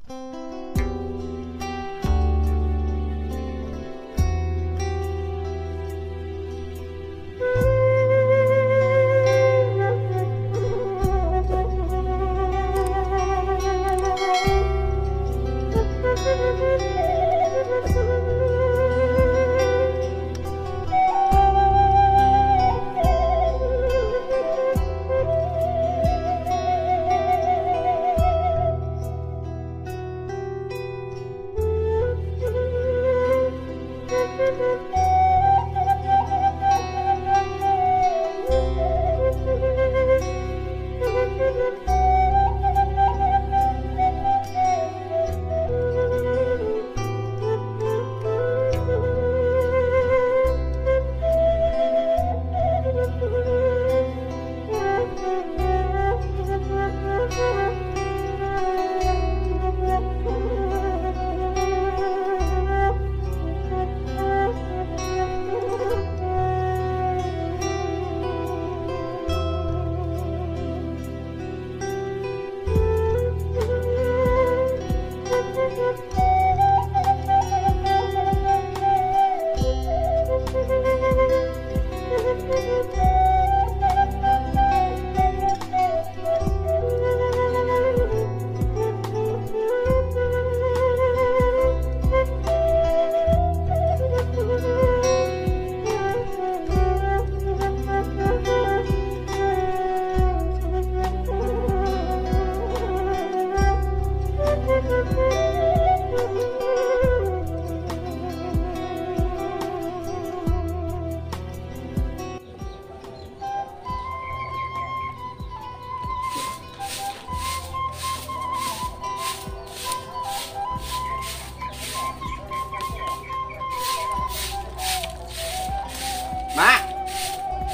Mak.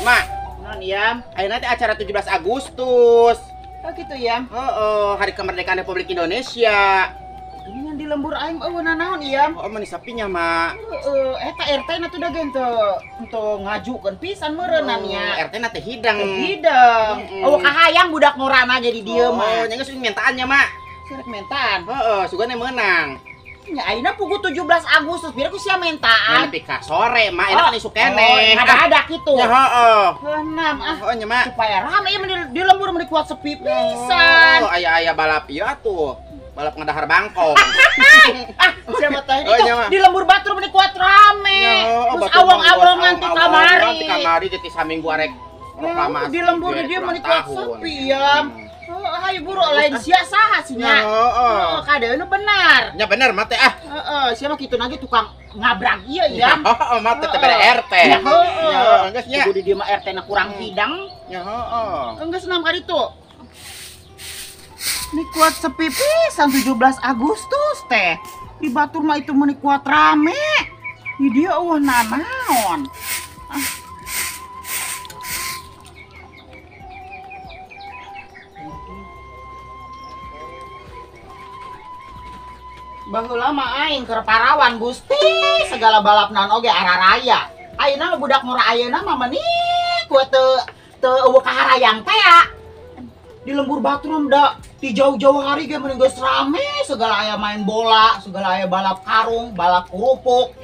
Mak. Non, Yam. Ayeuna teh acara 17 Agustus. Oh gitu, Yam. Heeh, Hari Kemerdekaan Republik Indonesia. Ini di lembur aing eueuh nanaon, Yam? Oh, meni sapinya, Mak. Heeh, eta RT na tuh da ge henteu ngajukeun pisan meureunnan nya. RT na teh hidang. Hidang. Eueuh kahayang budak ngorana jadi dieu mah. Oh, nya geus mentaannya, Mak. Surek mentaan. Heeh, sugane meunang. Nya ayeuna pugu 17 Agustus, biar ku sia mentaan. Nepi ka sore, Mak, enak kan isuk keneh. Oh, ada-ada kitu. Ya heeh. Heuh ah. Heeh nya, Mak. Supaya rame ieu di lembur meni kuat sepi pisan. Oh, aya-aya balap ieu atuh. Balap ngadahar bangkong. Ah, siapa teh itu di lembur batur meni kuat rame. Terus awang-awang nganti kamari. Nganti kamari jadi saminggu arek proklamasi. Di lembur di dieu meni kuat sepi, Yam. Hayu buru lain sia saha sih nya. Heeh, kadeuna benar. Nya bener mah teh ah. Heeh, sia mah kitu nage tukang ngabrak ieu ya. Heeh, mah teh bere RT. Heeh, geus nya. Kudu di dieu mah RT na kurang hidang. Nya heeh. Geus nam ka ditu. Ini kuat sepi pisan 17 Agustus teh. Di batur mah itu meuni kuat rame. Di dieu eueuh nanaon. Ah. Baheula mah aing keur parawan Gusti, segala balap naon oge araraya. Ayeuna mah budak ngora ayeuna mah meuni kuat teu teu eueuh kaharayang teh ya. Di lembur batur da di jauh-jauh hari ge meuni geus rame, segala aya main bola, segala aya balap karung, balap kerupuk.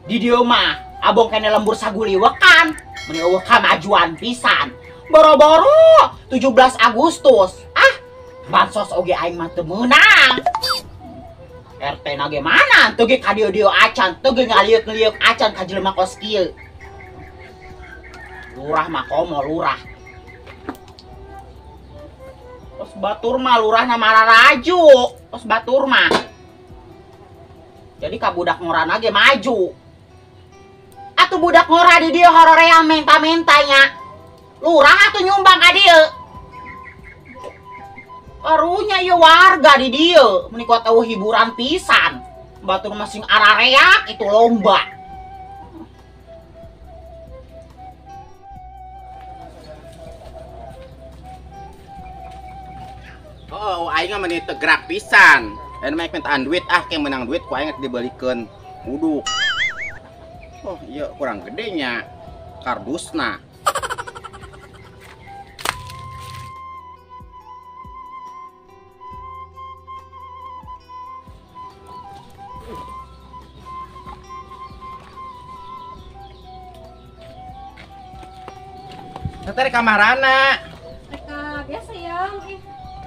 Di dieu mah abong kene lembur saguliwekan, meuni eueuh kamajuan pisan. Boro-boro 17 Agustus. Ah, bansos oge aing mah teu meunang. RT na ge mana? Teu ge ka dieu-dieu acan, teu ge ngaliuk-ngaliuk acan ka jelema kos kieu. Lurah mah komo lurah. Kos batur mah lurahna mararaju, kos batur mah. Jadi ka budak ngorana ge maju. Atuh budak ngora di dieu hororeang menta-mentanya. Lurah atuh nyumbang ka dieu. Karunya ieu warga di dieu meuni kuat eueuh hiburan pisan. Batur masing arareak itu lomba. Oh, aing mah meuni teu gerak pisan. Ayeuna mah mintaan duit ah, ke menang duit ku aing dibeulikeun uduk. Oh, iya kurang gedenya kardusna. Teh rek ka marana? Rek biasa ya.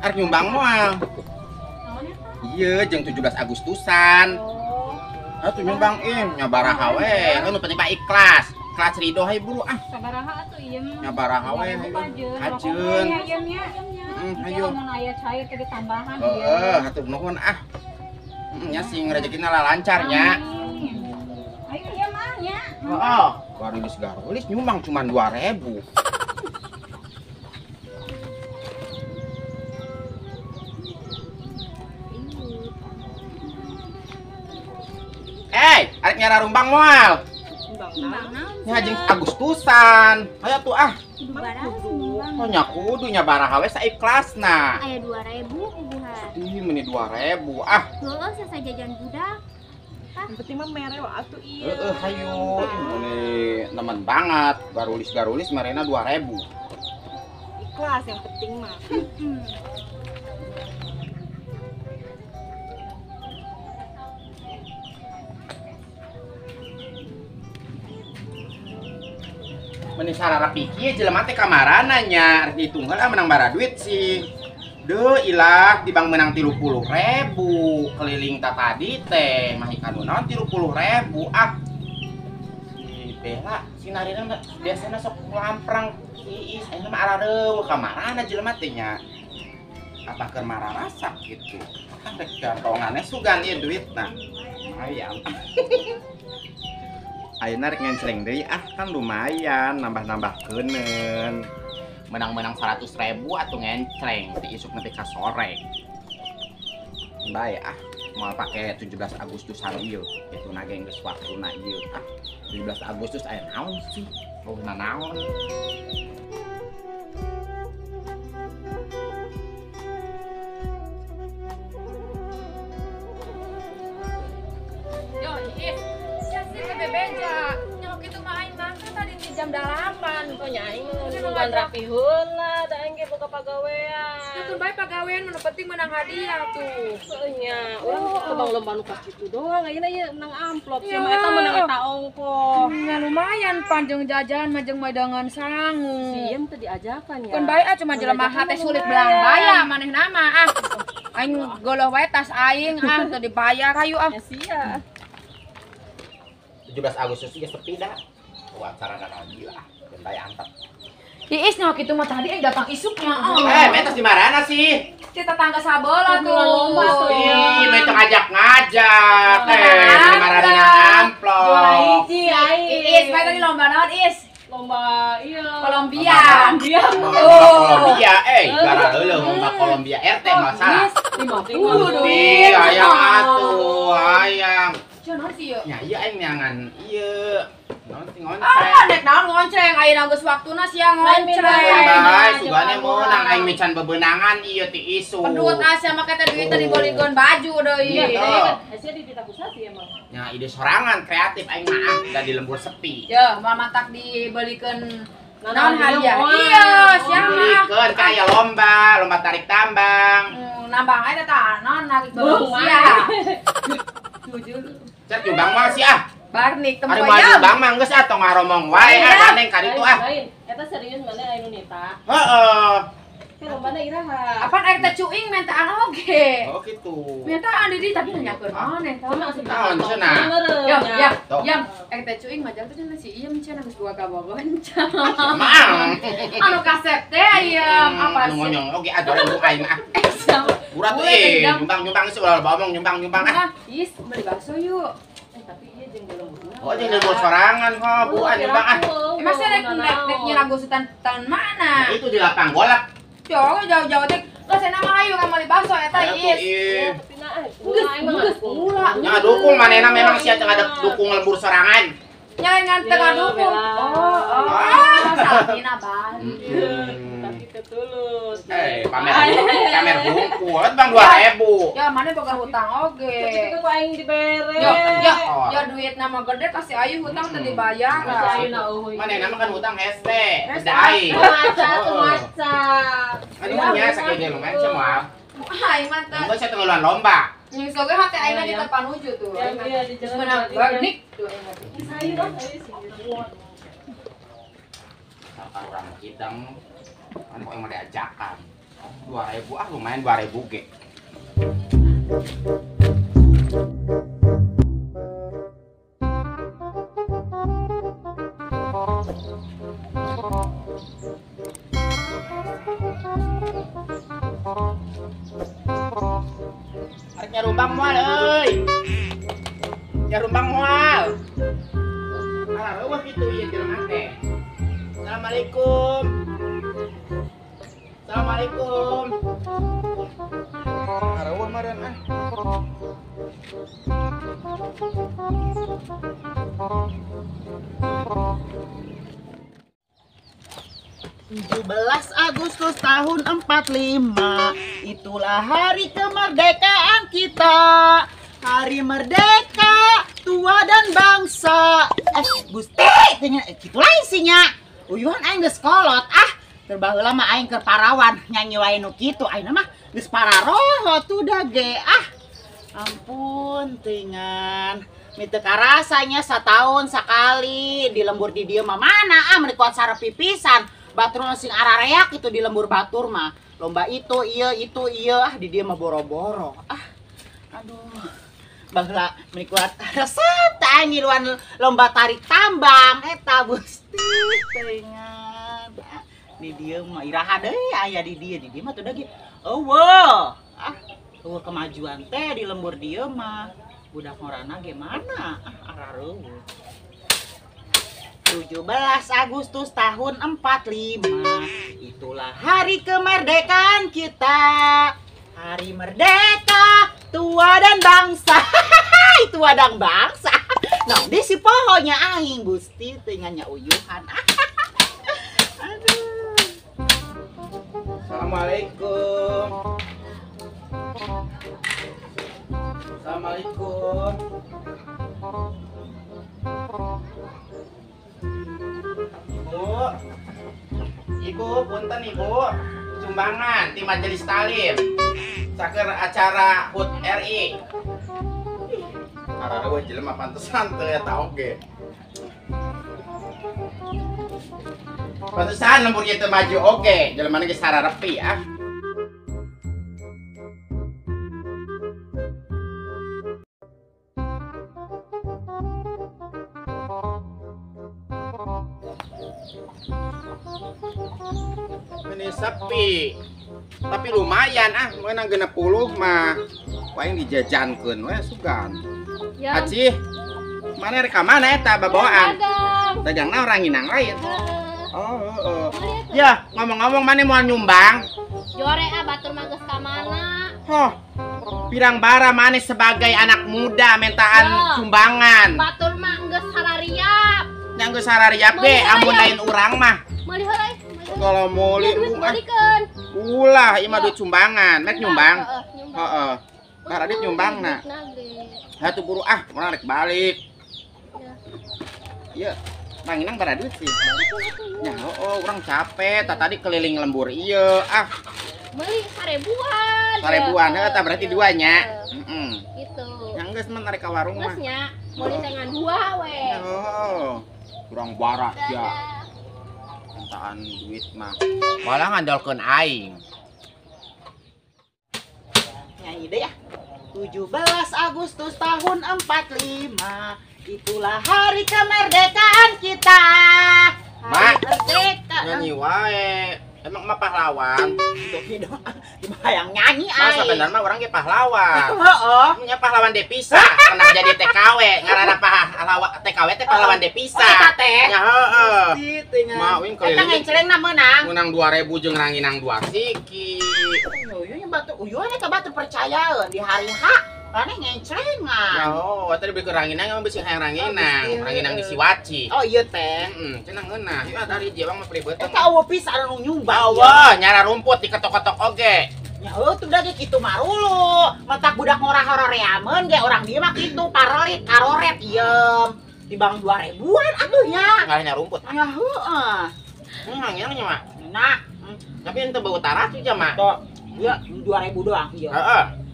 Arek nyumbang moal. Naon eta? Iya, jeung 17 Agustusan. Oh. Atuh nyumbang ih, nyabaraha we. Nu penting mah ikhlas. Ikhlas ridho hayu buru ah. Sabaraha atuh ieu mah. Nyabaraha we hayu. Hajeun. Heeh, hayu. Lamun aya cair ke ditambahan ieu. Heeh, hatur nuhun ah. Nya sing rezekina lancar nya. Ayo ieu mah nya. Heeh, garulis garulis nyumbang cuma 2000. Eh, arek nyara rumbang moal. Nya jeung Agustusan. Hayu atuh ah. Oh nya kudu nya baraha we saikhlasna. Aya 2000 kubuhan. Ih, meuni 2000 ah. Heueuh sasa jajan budak. Yang penting mah mere we atuh ieu. Heeh, hayu. Ih, meuni nemen banget. Garulis-garulis merena 2000. Ikhlas yang penting mah. Meni sarara pikir jelema teh kamarana nya rek dihitung heula menang bara duit sih. Deuh ilah di bank menang 30.000 keliling ta tadi teh mah ikan naon 30.000 ah. Si Bella si Narina biasana sok lamprang si Iis ayeuna mah arareueuh kamarana jelema teh nya. Apa keur mararasa kitu. Ah rek gantonganna sugan ieu duitna. Lumayan. Ayeuna rek ngencreng deui ah kan lumayan nambah-nambah keuneun. Menang-menang 100.000 atuh ngencreng ti isuk nepi ka sore. Bae ah moal pake 17 Agustusan ieu. Itu na ge geus waktuna ieu ah. 17 Agustus aya naon sih? Oh naon? Yo, Iis. Bebeja, nyok itu mah aing mah kan tadi di jam 8. Oh nya aing mah nungguan rapi heula, da aing ge boga pagawean. Nuntun bae pagawean nu penting menang hadiah tuh. Heueuh nya, urang teu lomba nu kitu doang, ayeuna ieu menang amplop sia mah eta menang eta ongkoh. Nya lumayan panjang jajan mah jeung medangan sangu. Sieun teu diajakan ya. Keun bae ah cuma jelema hate sulit belang baya manehna mah ah. Aing goloh wae tas aing ah teu dibayar hayu ah. Ya sia. 17 Agustus ge sepi dah. Acara lagi lah, dan bae antep. Iis nyawa kitu mah tadi aing datang isuknya. Eh, metas di marana sih? Di tetangga sabeula tuh. Ih, meh teu ngajak-ngajak. Eh, di marana amplop. Juara hiji aing. Iis, bae tadi lomba naon, Is? Lomba iya. Kolombia. Kolombia, eh, gara leuleung lomba Kolombia RT mah salah. 50. Ih, hayang atuh, hayang. Naon sih ieu? Nya ieu aing neangan ieu. Naon sih ngonceng. Ah, nek naon ngonceng ayeuna geus waktuna sia ngonceng. Bae sugane meunang aing mican bebenangan ieu ti isu. Pedut asa make teh duit teh dibeulikeun baju deui. Sia dititah ku sasi emang. Nya ide sorangan kreatif aing mah ah da di lembur sepi. Yeuh, moal matak dibelikeun naon hadiah. Iya, sia mah. Dibelikeun ka lomba, lomba tarik tambang. Nambang aja tah naon narik beuh sia. Jujur. Cek nyumbang mah sih ah. Barnik tempo Ari moal nyumbang mah geus ah tong ngaromong wae ah gandeng ka ditu ah. Lain, eta serius mana aya nu nita? Heeh. Teh lombana iraha. Apaan aing teh cuing mentaan oge. Oh kitu. Mentaan di tapi nanyakeun maneh tah. Naon cenah? Yo, ya, yam, aing teh cuing majal teh cenah si Iem cenah geus dua kabogohan cenah. Maang. Anu kasep teh ayam apa Anu sih? ngonyong oge ah 2000 aing mah. Murah tuh eh, nyumbang-nyumbang sih ulah ngomong nyumbang-nyumbang ah. Is, beli bakso yuk. Tapi iya jeung lembur. Oh, jeung lembur sorangan kok, bu ah nyumbang ah. Emang sih rek rek nyerang gosutan tahun mana? Itu di lapang golak. Jauh jauh-jauh teh. Lah cenah mah hayu ka meuli bakso eta Is. Geus ulah. Nya dukung manehna memang sia teu ada dukung lembur sorangan. Nya ngan teu ngadukung. Oh, oh. Salahina balik. Tapi tetulus. Eh, pamer bungkul, Bang 2000. Ya, mana boga hutang oge. Itu ku aing dibere. Yo, yo, yo duit nama gede kasih ayu hutang teu dibayar. Manehna mah kan hutang hese, beda aing. Maca tuh maca. Aduh nya sakieu lumayan sia moal. Aing mah teh. Enggeus sia teu ngeluan lomba. Nying soge hate aing di depan nuju tuh. Iya, di jalan. Menang barnik tuh. Ayo lah, ayo sih. Ka urang hidang. Kan kok emang diajakan. 2000 ah lumayan 2000 ge. Arek nyarumbang moal euy. Nyarumbang moal. Alah reueuh kitu ieu jelema teh. Assalamualaikum. Assalamualaikum. Areueuh meureun ah. 17 Agustus tahun 45, itulah hari kemerdekaan kita. Hari merdeka, tua dan bangsa. Gusti, gitu lah isinya. Uyuhan aing geus kolot ah. Keur baheula mah aing keur parawan nyanyi wae nu kitu. Ayeuna mah geus pararoho tuh da ge ah. Ampun tingan. Mite karasanya satahun sakali di lembur di dieu mah mana ah meuni kuat sarep pipisan. Batur sing arareak itu di lembur batur mah. Lomba itu iya itu iya ah di dieu mah boro-boro. Ah. Aduh. Baheula meuni kuat resep teh aing ngiluan lomba tarik tambang eta Gusti teuingan. Di dieu mah iraha deui aya di dieu mah tuh da ge eueuh. Ah, eueuh kemajuan teh di lembur dieu mah. Budak ngorana ge mana? Ah, arareueuh. 17 Agustus tahun 45, itulah hari kemerdekaan kita. Hari merdeka, tua dan bangsa. Tua dan bangsa. Nah, di si pohonya aing Gusti teuingannya uyuhan. Aduh. Assalamualaikum. Assalamualaikum. Ibu, ibu, punten ibu, sumbangan di Majelis Talim, saker acara HUT RI. Arareueuh jelema pantesan teu eta oge. Pantesan lembur ieu teu maju oge, jelemana geus sararepi ah. Ini sepi, tapi lumayan ah, menang 60 mah, paling dijajankeun we sugan. Ya. Acih, mana rek ka mana eta babawaan? Dagangna orang nginang lain. Oh, oh. Ya, ngomong-ngomong mana mau nyumbang? Jore ah batur mah geus ka mana? Hoh, pirang bara mana sebagai anak muda mentaan sumbangan. Batur mah geus sarariap. Yang geus sarariap ge amun lain urang mah. Meuli heula. Kalau meuli ulah ieu mah duit sumbangan, mek nyumbang. Heeh. Baradit nyumbangna. Hatuh buru ah, urang rek balik. Ieu manginang baradit sih. Ya oh, urang capek, tadi keliling lembur ieu ah. Meuli 1000-an. 1000-an heuh tah berarti dua nya. Heeh. Gitu. Yang geus mah tarik ka warung mah. Geus nya, meuli tengan dua we. Oh. Kurang barak ya. Mintaan duit mah. Malah ngandalkeun aing. Nyanyi deh ya. 17 Agustus tahun 45, itulah hari kemerdekaan kita. Mak, merdeka. Nyanyi wae. Emang mah pahlawan? Yang nyanyi aing. Masa bener mah orang ge pahlawan. Heeh. Nya pahlawan devisa, pernah jadi TKW, ngaranna pahlawan TKW teh pahlawan devisa. Oh, eta teh. Nya heeh. Ma uing Eta ngencelengna meunang. Meunang 2000 jeung ranginang 2 siki. Uyuh nya batu uyuh eta batu percayaeun di hari H. Maneh ngencelengan. Ya oh, tadi beli ranginang emang bisi hayang ranginang, ranginang di Siwaci. Oh iya teh. Heeh, cenah ngeunah. Ieu dari jewang mah pribeuteung. Eta eueuh pisan anu nyumbang. Eueuh, nyara rumput diketok-ketok oge. Ya heuh tuh da ge kitu marulu. Matak budak ngora-hora reameun ge orang dieu mah kitu parelit karoret ieum. Dibang 2000-an atuh nya. Ngalahnya rumput. Ya heuh. Ranginang nya mah. Nah, tapi ente bau utara tuh mah. Tuh, ieu 2000 doang ieu. Heeh.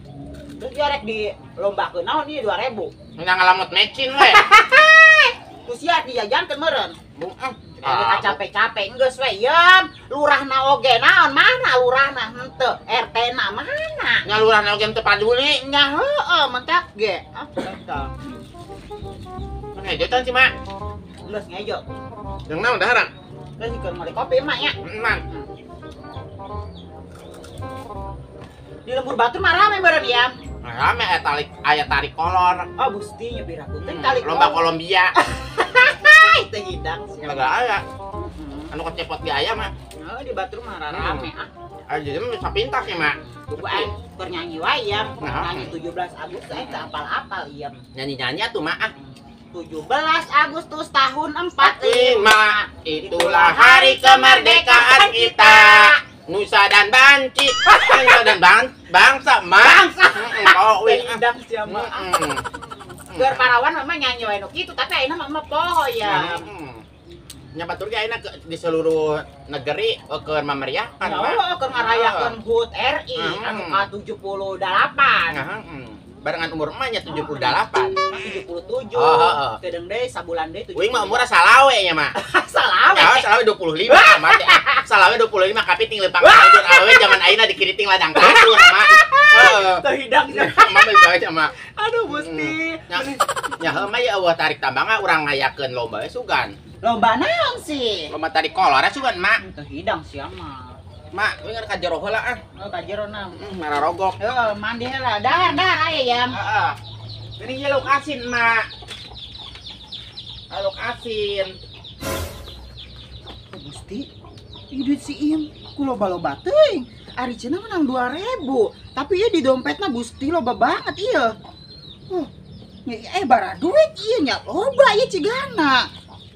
Terus dia rek di lomba ke naon ieu 2000. Nya ngalamut mecin we. Ku Ku sia dijajankeun meureun. Bung ah. Aing capek-capek geus we yeum. Lurahna oge naon mana lurahna henteu, RT-na mana? Nya lurahna oge teu paduli. Nya heueuh mentak ge. Ah, eta. Ngejo tan si Mak. Geus ngejo. Jeung naon daharan? Geus keur meuli kopi Mak nya. Mak. Di lembur batur mah rame meureun ya. Rame aya tarik aya tarik kolor. Oh Gusti nya biraku teh tarik lomba Kolombia. Teu hidang sia. Enggak aya. Anu kecepot ge aya mah. Oh di batur mah rame ah. Ah jadi mah bisa pintas ya mak. Kudu aing keur nyanyi wae ya. Nyanyi 17 Agustus aing teu apal-apal ieu. Nyanyi-nyanyi atuh mak ah. 17 Agustus tahun 45 itulah hari kemerdekaan kita. Nusa dan Banci, Nusa dan bangsa, mak. Bangsa. Oh, wih. Hidang sia mah. Keur parawan mah nyanyi wae nu kitu, tapi ayeuna mah poho ya. Nya batur ge ayeuna di seluruh negeri keur mameriahkan, Mak. Oh, keur ngarayakeun HUT RI anu ka-78. Barengan umur emaknya 78. 77. Kedeung deui sabulan deui 70. Uing mah umurna salawe nya, Mak. Salawe. Ya, salawe 25, Mak. Salawe 25 kapiting leumpang kadur awewe zaman ayeuna dikiriting ladang kadur, Mak. Heeh. Teu hidang sia. Mak bae nya, Mak. Aduh, Gusti. Nya heuh mah ieu eueuh tarik tambang urang ngayakeun lomba we sugan. Lomba naon sih? Lomba tarik kolor sugan, Mak. Teu hidang sia mah. Mak, uing ka jero heula ah. Oh, ka jero na. Mararogok. Heeh, mandi heula. Dahar, dahar aya ya. Heeh. Geuning ieu lauk asin, Mak. Lauk asin. Oh, Gusti, ieu duit si Im ku loba-loba teuing. Ari cenah menang 2000, tapi ieu di dompetna Gusti loba banget ieu. Oh, nya bara duit ieu nya loba ieu cigana.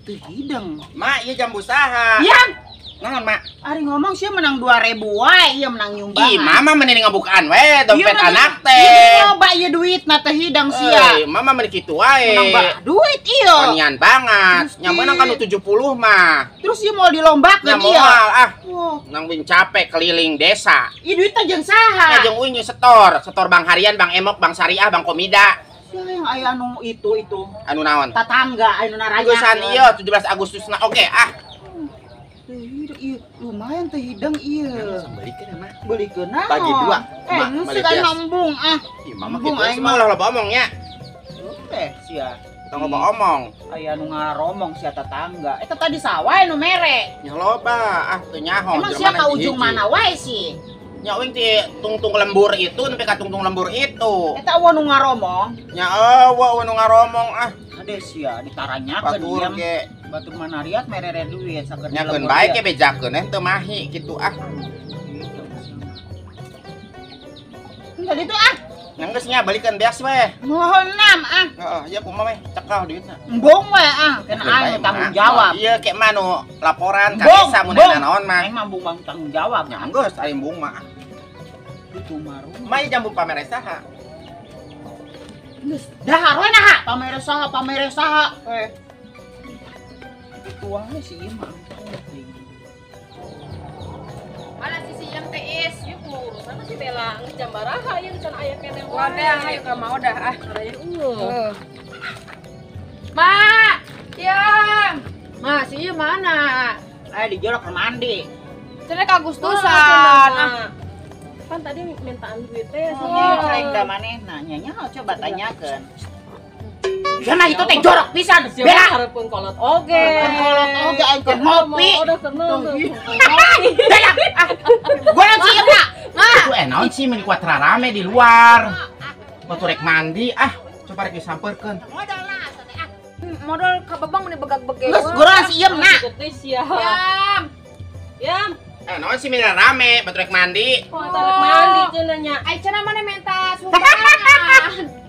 Teu hideng. Mak, ieu jambu saha? Yang Naon, Mak? Ari ngomong sih menang 2000 wae, ieu menang nyumbangan. Ih, mama mending ngabukaan we dompet anak teh. Ieu loba ieu duitna teh hidang sia. Euy, mama mending kitu wae. Menang bara duit ieu. Konian banget. Nya meunang kan 70 mah. Terus ieu mau dilombakeun ieu. Nya moal ah. Nang wing capek keliling desa. Ieu duitna jeung saha? Nya jeung uing setor, setor Bang Harian, Bang Emok, Bang Syariah, Bang Komida. Sia yang aya anu itu. Anu naon? Tatangga anu narayakeun. Geusan ieu 17 Agustusna oge ah. Iya, lumayan teh hidang iya. Belikeun mah. Belikeun naon? Bagi dua. Geus kan nembung ah. Ih, mama kitu mah ulah loba omong nya. Teh sia. Tong loba omong. Aya nu ngaromong sia tetangga. Eta tadi sawah nu mere. Nya loba ah teu nyaho. Emang sia ka ujung mana wae sih? Nya uing ti tungtung lembur itu nepi ka tungtung lembur itu. Eta eueuh nu ngaromong. Nya eueuh nu ngaromong ah. Ade sia ditaranyakeun diam. Batur manariat merere duit saker nyakeun bae ke bejakeun teh teu mahi kitu ah. Tadi itu ah. Geus nya balikeun beas we. Mohon nam ah. Heeh, ieu kumaha we cekal duitna. Embung we ah, keun aing tanggung jawab. Ieu ke mah nu laporan ka desa mun naon mah. Aing mah embung tanggung jawab. Nya geus aing embung mah. Itu maru. Mah jambu pamere saha? Geus dahar we naha pamere saha pamere saha. Eh. Tuangnya si Ima. Mana si Iyam teh is? Ieu urusan si Bella geus jam baraha ieu can aya keneh wae. Wadah ayo ka mau dah ah. Araya eueuh. Ma, Iyam. Ma, si Iyam mana? Aya di jero keur mandi. Cenah ka Agustusan. Kan tadi mintaan duit teh. Oh, rek da manehna nya nya coba tanyakeun. Karena itu teh jorok pisan. Bella hareupeun kolot oge. Hareupeun kolot oge aing keur ngopi. Udah keur ngopi. Bella. Goreng sih Pak. Itu naon sih meni kuat rame di luar. Waktu rek mandi ah, coba rek disampeurkeun. Modal lah ah. Modal ka babang meni begag-begeg. Geus goreng si Iem na. Yam. Yam. Naon sih meni rame, batu rek mandi. Oh, rek mandi cenah nya. Ai cenah maneh menta sumbangan.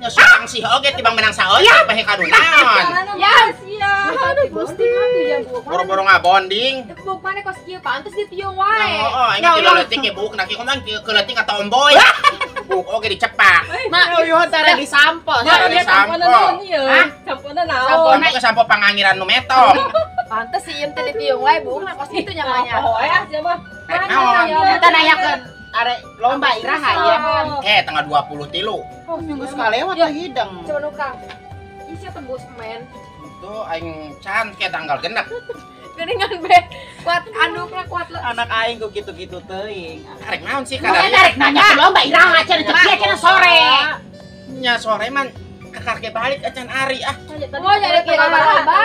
Nya sumbang sih oge tibang menang saeutik bae kadu naon. Ya, sia. Aduh Gusti atuh ya buuk. Boro-boro ngabonding. Buuk maneh kos kieu pantes ditiung wae. Heeh, aing ti leutik ge buuk na kieu kumaha kieu leutik ka tomboy. Buuk oge dicepak. Mak, yo tara disampo. Tara disampo. Hah? Sampona naon? Sampo ke sampo pangangiran nu metong. Pantes si Iem teh ditiung wae buuk na kos kitu nya mah nya. Oh, ah sia mah. Rek naon? Eta nanyakeun arek lomba iraha ya. Ke tanggal 23. Oh, minggu sakalewat teh hidang. Coba nukang. Ih, sia tembus men. Tuh aing can ke tanggal genep. Geuningan be kuat andukna kuat anak aing ku kitu-kitu teuing. Arek naon sih kadang? Arek nanya ke lomba iraha cenah cek sia cenah sore. Nya sore man kakar ke balik acan ari ah. Oh jadi kira lomba.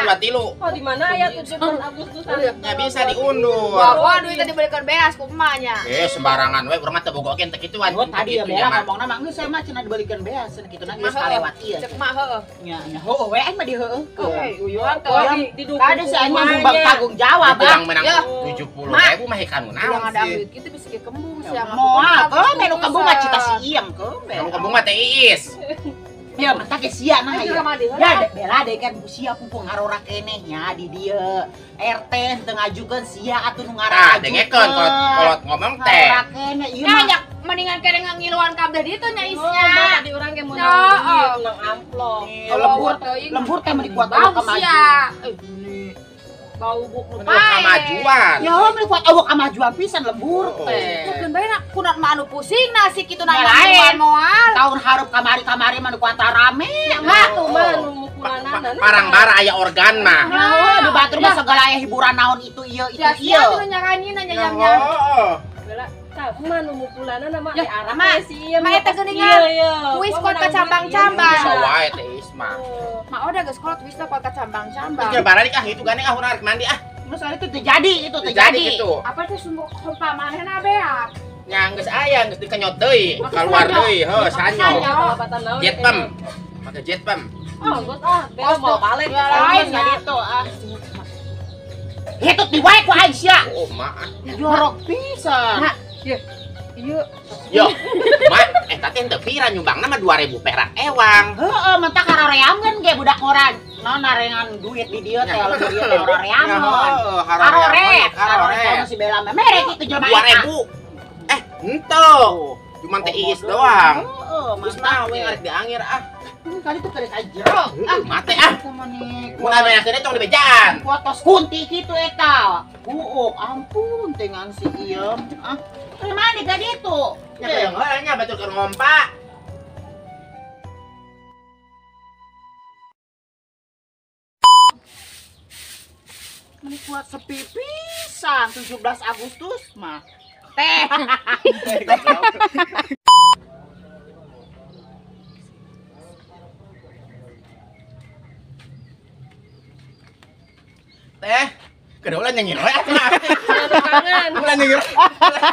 Dua tilu. Oh di mana aya 17 Agustus? Nya bisa diundur. Wah, duit tadi dibelikan beas ku emaknya. Sembarangan we urang mah teu bogokeun teh kituan. Oh tadi ya Bella ngomongna mah geus saya mah cenah dibelikan beas cenah kitu na geus kalewat ieu. Cek mah heueuh. Nya nya heueuh we aing mah di heueuhkeun. Uyuan teh didukung. Kade si aing mah nyumbang tanggung jawab urang menang 70.000 mah hekanu naon sih. Ada duit kitu bisa ge kembung sia. Moal keun nu kembung mah cita si Iem keun. Nu kembung mah teh Iis. Ya mata ke sia nah ya. Ya Bella deh kan sia pumpung ngarora keneh nya di dieu. RT teu ngajukeun sia atuh nu ngarah. Tah dengekeun kolot ngomong teh. Ngarora keneh ieu mah. Nya mendingan kene ngiluan kabeh ditu nya isnya. Tadi urang ge meunang duit amplop. Lembur lembur teh meni kuat awak kemajuan. Bau buk nu kamajuan. Ya meni kuat awak kamajuan pisan lembur teh. Keun bae kunat mah anu pusing nasi kitu na lain moal. Tahun hareup kamari-kamari mah nu kuat rame. Mah tuh mah nu mukulanana. Parang bara aya organ mah. Heuh, di batur mah segala aya hiburan naon itu ieu itu ieu. Sia nu nyaranyi nanya nyam-nyam. Heeh. Bella, tah mah nu mukulanana mah di arah si ieu. Mah eta geuningan. Kuis kuat kacambang-cambang. Bisa wae teh Isma. Mak udah geus kolot wis kuat kacambang-cambang. Geus baralik ah itu gandeng ah urang arek mandi ah. Masalah itu terjadi itu terjadi. Itu. Apa teh sumur pompa manehna beak? Nya geus aya geus dikenyot deui, keluar deui, heuh sanyo. Jet pump. Pake jet pump. Oh, geus ah, bela mau balik lain itu ah. Hitut di wae ku aing sia. Oh, mak. Jorok pisan. Mak, ieu. Ieu. Yo, mak, eta teh teu pira nyumbangna mah 2000 perak ewang. Heeh, mentak haroreamkeun ge budak ngoran. Naon narengan duit di dieu teh lamun dieu teh haroreamkeun. Haroret, haroret. Si Bella mah mere kitu jelema eta. 2000. Henteu. Cuman teh Iis doang. Heeh, geus mah we arek diangir ah. Kali itu keres aja. Ah, mate ah. Mun anu yang tong dibejaan. Kuatos kunti kitu eta. Huuk, ampun dengan si Iem. Ah, mana ka ditu? Nya keung heula nya batur keur ngompa. Meni kuat sepi pisan 17 Agustus mah. Teh. Teh, kedua ulah nyengir we atuh. Kangen. Ulah nyengir.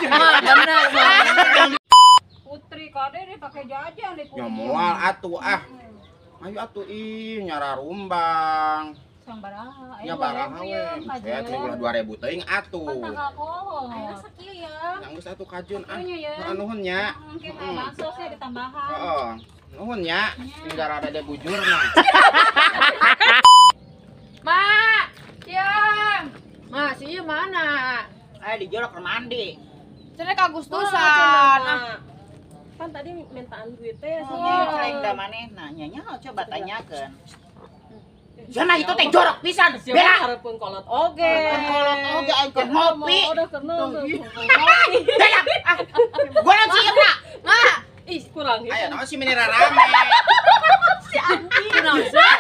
Bener, bener. Putri kade deh pakai jajan deh. Ya moal atuh ah. Ayo atuh ih nyara rumbang. Sang baraha. Nya baraha we. Saya teh ulah 2000 teuing atuh. Ayo sakieu ya. Nya geus atuh kajun ah. Nuhun nya. Mungkin bansosnya ditambahan. Heeh. Nuhun nya, tinggal rada de bujurna. Mak, yang. Ma, si ieu mana? Ayo di jero keur mandi. Cenah ka Agustusan. Kan tadi mintaan duit teh sih. Celeng da manehna nya nya coba tanyakeun. Jana itu teh jorok pisan. Bella hareupeun kolot oge. Kolot oge aing keur ngopi. Udah keur ngopi. Bella, ah. Gua si ieu na. Ma, ih kurang. Ayo naon sih meni rarame. Si Anti. Kunaon sih?